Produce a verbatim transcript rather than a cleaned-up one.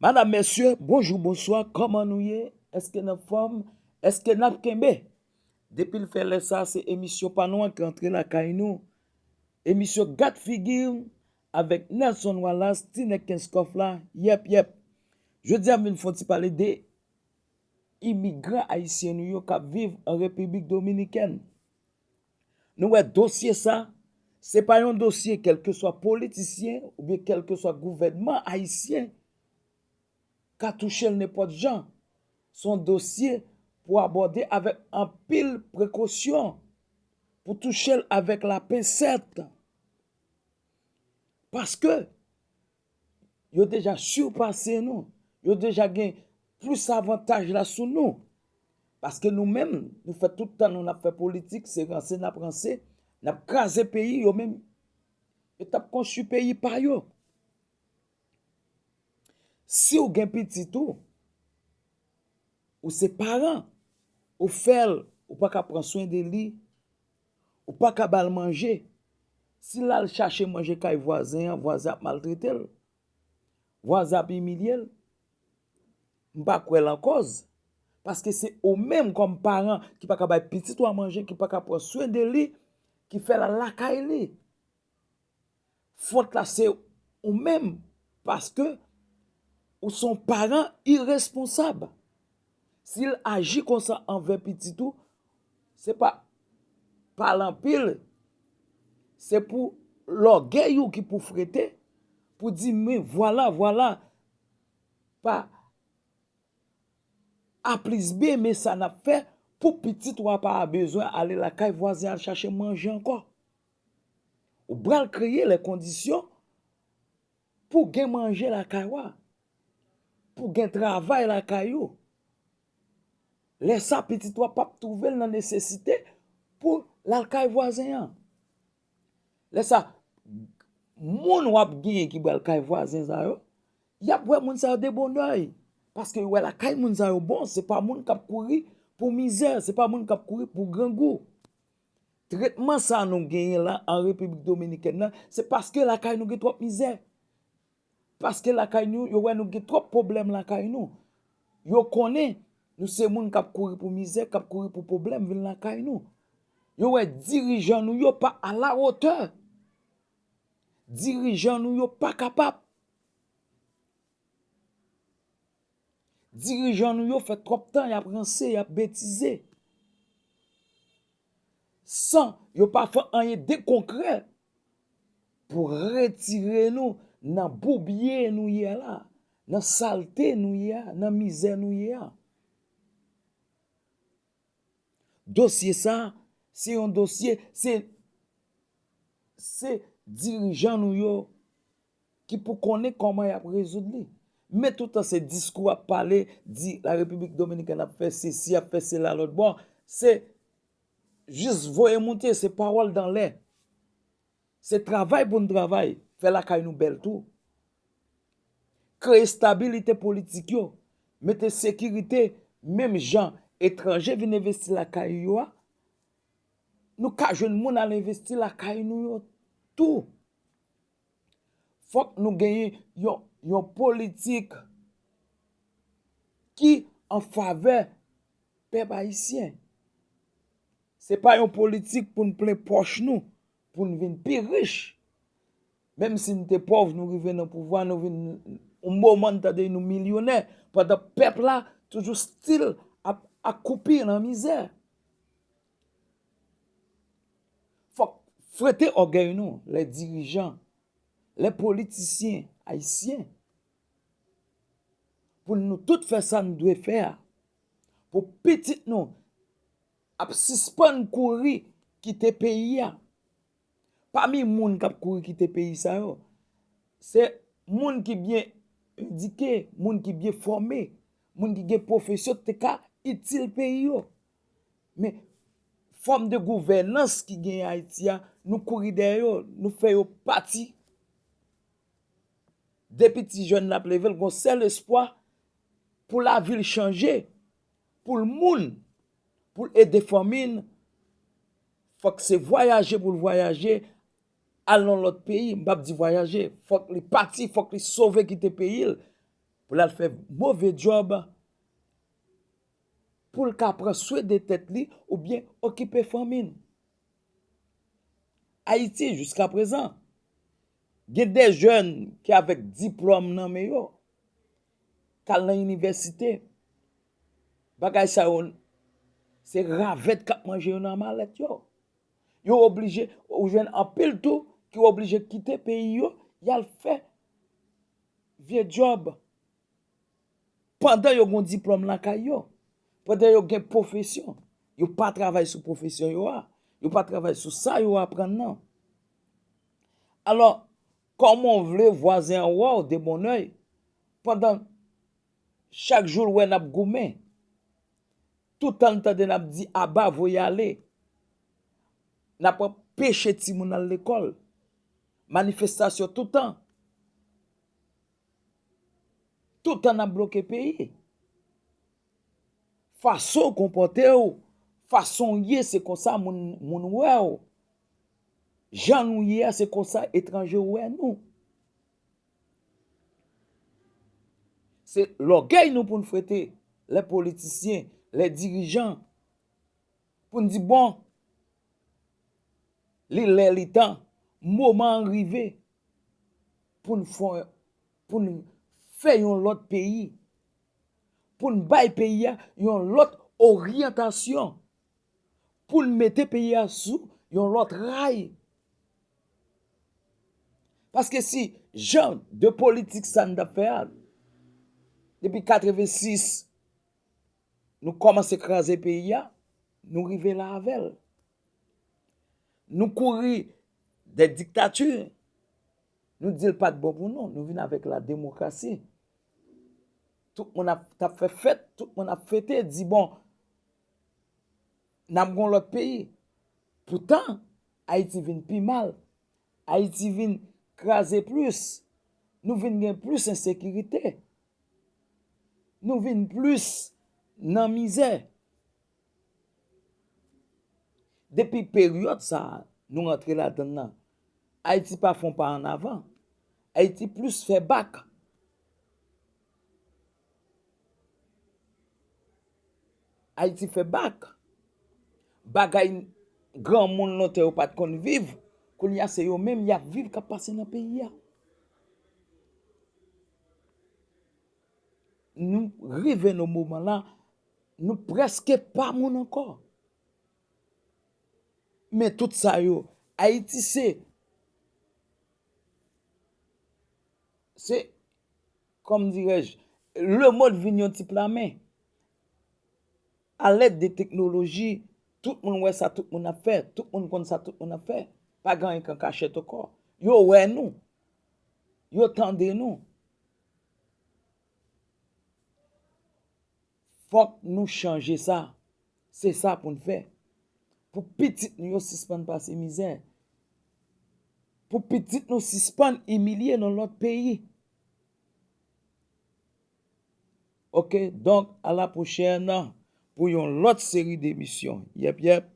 Madam, mesye, bonjou, bonswa, kòman nou ye? Èske n anfòm? Èske n ap kenbe? Depi l fè lè sa, se emisyon pa nou an ki antre lakay nou. Emisyon Gad Figi w avèk Nelson Wallace, Ti Nèg Kenskòf la, yèp, yèp. Jodi a, m vin fè yon ti pale de imigran ayisyen nou yo k ap viv an Repiblik Dominikèn. Nou wè dosye sa, se pa yon dosye kèlkeswa politisyen oubyen kèlkeswa gouvènman ayisyen ka touche l nenpòt jan. Se yon dosye pou abòde avèk anpil prekosyon, pou touche l avèk lapensèt. Paske yo deja sipase nou, yo deja gen plis avantaj la sou nou. Paske nou menm, nou fè tout tan nou n ap fè politik, se ranse n ap ranse, n ap kraze peyi, yo menm, yo t ap konstwi peyi pa yo. Si w gen pitit ou, ou se paran, ou fè l, ou pa ka pran swen de li, ou pa ka ba l manje. Si l al chache manje kay vwazen an, vwazen ap maltrete l, vwazen ap imilye l, m pa kwè l ankòz. Paske se ou menm kòm paran ki pa ka bay pitit ou a manje, ki pa ka pran swen de li, ki fè l al lakay li. Fòt la se ou menm, paske ou se yon paran iresponsab. Si l aji konsa anvè pitit ou, se pa pale anpil, se pou lògèy ou ki pou frete, pou di, men vwala, vwala, pa A plis B, men sa n ap fè pou pitit ou a pa bezwen ale lakay vwazen al chache manje ankò. Ou pral kreye lè kondisyon pou gen manje lakay ou a, pou gen travay lakay ou. Lè sa, pitit ou a p ap twouve l nan nesesite pou l al kay vwazen an. Lè sa, moun w ap genyen ki pral kay vwazen sa yo, y ap wè moun sa yo de bon dèy. Paske yo wè lakay moun sa yo bon, se pa moun k ap kouri pou mizè, se pa moun k ap kouri pou grangou. Tretman sa nou genyen la an Repiblik Dominikèn nan, se paske lakay nou gen twòp mizè. Paske lakay nou, yo wè nou gen twòp pwoblèm lakay nou. Yo konnen nou se moun k ap kouri pou mizè, k ap kouri pou pwoblèm vin lakay nou. Yo wè dirijan nou yo pa alawotè. Dirijan nou yo pa kapab. Dirijan nou yo fè twòp tan y ap ranse, y ap betize. San yo pa fè anyen de konkrè pou retire nou nan boubye nou ye a la, nan salte nou ye a, nan mizè nou ye a. Dosye sa, se yon dosye, se, se dirijan nou yo ki pou konnen kòman y ap rezoud li. Men toutan se diskou ap pale, di la Repiblik Dominikèn ap fè sesi, ap fè sela lòt bò, se jis voye moute, se pawòl dan lè. Se travay pou n travay, fè lakay nou bèl tou. Kreye estabilite politik yo, mete sekirite, menm jan etranje vin envesti lakay yo a, nou ka jwenn moun al envesti lakay nou yo tou. Fòk nou genyen yon, yon politik ki an favè pèp ayisyen. Se pa yon politik pou n plen pòch nou, pou n vin pi rich. Menm si n te pòv, nou rive nan pouvwa, nou vin, yon moman n tande nou milyonè, pandan pèp la toujou still ap akoupi nan mizè. Fòk frete ògèy nou, lè dirijan, lè politisyen ayisyen, pou nou tout fè sa n dwe fè a, pou pitit nou ap sispann kouri kite peyi a. Pami moun k ap kouri kite peyi sa yo, se moun ki byen edike, moun ki byen fòme, moun ki gen pwofesyon te ka itil peyi yo. Men, fòm de gouvènans ki genyen Ayiti a, nou kouri dèyè yo, nou fè yo pati. Depi ti jèn n ap leve l, gon sèl espwa pou lavi l chanje, pou l moun, pou l ede fanmi l. Fòk se vwayaje pou l vwayaje, al nan lòt peyi, m p ap di vwayaje, fòk li pati, fòk li sove kite peyi l. pou l al fè move djòb, pou l ka pran swen de tèt li oubyen okipe fanmi l. Ayiti, jiskaprezan, gen de jèn ki avèk diplòm nan men yo, k al nan inivèsite. Bagay sa yo, se ravèt k ap manje yo nan malèt yo. Yo oblije, ou jwenn anpil tou ki oblije kite peyi yo, y al fè vye djòb. Pandan yo gen diplòm lakay yo, pandan yo gen pwofesyon, yo pa travay sou pwofesyon yo a, yo pa travay sou sa yo aprann nan. Alò, kòman w vle vwazen an wè w de bonnèy, pandan chak jou l wè n ap goumen, tout tan l tande n ap di aba, voye ale, n ap anpeche timoun al lekòl, manifestasyon tout tan. Tout tan n ap bloke peyi. Fason w konpòte w, fason w ye, se konsa moun, moun wè w. Jan nou ye a, se konsa etranje wè nou. Se lògèy nou pou n frete, lè politisyen, lè dirijan, pou n di, bon, li lè, li tan, moman an rive pou n fè, pou n fè yon lòt peyi, pou n bay peyi a yon lòt oryantasyon, pou n mete peyi a sou yon lòt ray. Paske si jan de politik sa n t ap fè a, depi katrevensis, nou kòmanse kraze peyi a, nou rive la avè l. Nou kouri de diktati, nou di l pa t bon pou nou, nou vin avèk la demokrasi. Tout moun ap, t ap fè fèt, tout moun ap fete, di, bon, n ap gen yon lòt peyi. Poutan, Ayiti vin pi mal. Ayiti vin kraze plis. Nou vin gen plis ensekirite. Nou vin plis nan mizè. Depi peryòd sa a, nou rantre ladan l nan, Ayiti pa fè yon pa annavan. Ayiti plis fè bak. Ayiti fè bak. Bagay granmoun lontan yo pa t konn viv, kounye a se yo menm y ap viv k ap pase nan peyi a. Nou rive nan moman la, nou prèske pa moun ankò. Men tout sa yo, Ayiti se, se, kòm dirèj, lemonn vin yon ti pla men. Alèd de teknoloji, tout moun wè sa tout moun ap fè, tout moun konn sa tout moun ap fè. Pa gen anyen k an kachèt ankò. Yo wè nou. Yo tande nou. Fòk nou chanje sa. Se sa pou n fè. Pou pitit nou yo sispann pase mizè. Pou pitit nou sispann imilye nan lòt peyi. Ok, donk, a la pwochèn pou yon lòt seri de emisyon. Yèp, yèp.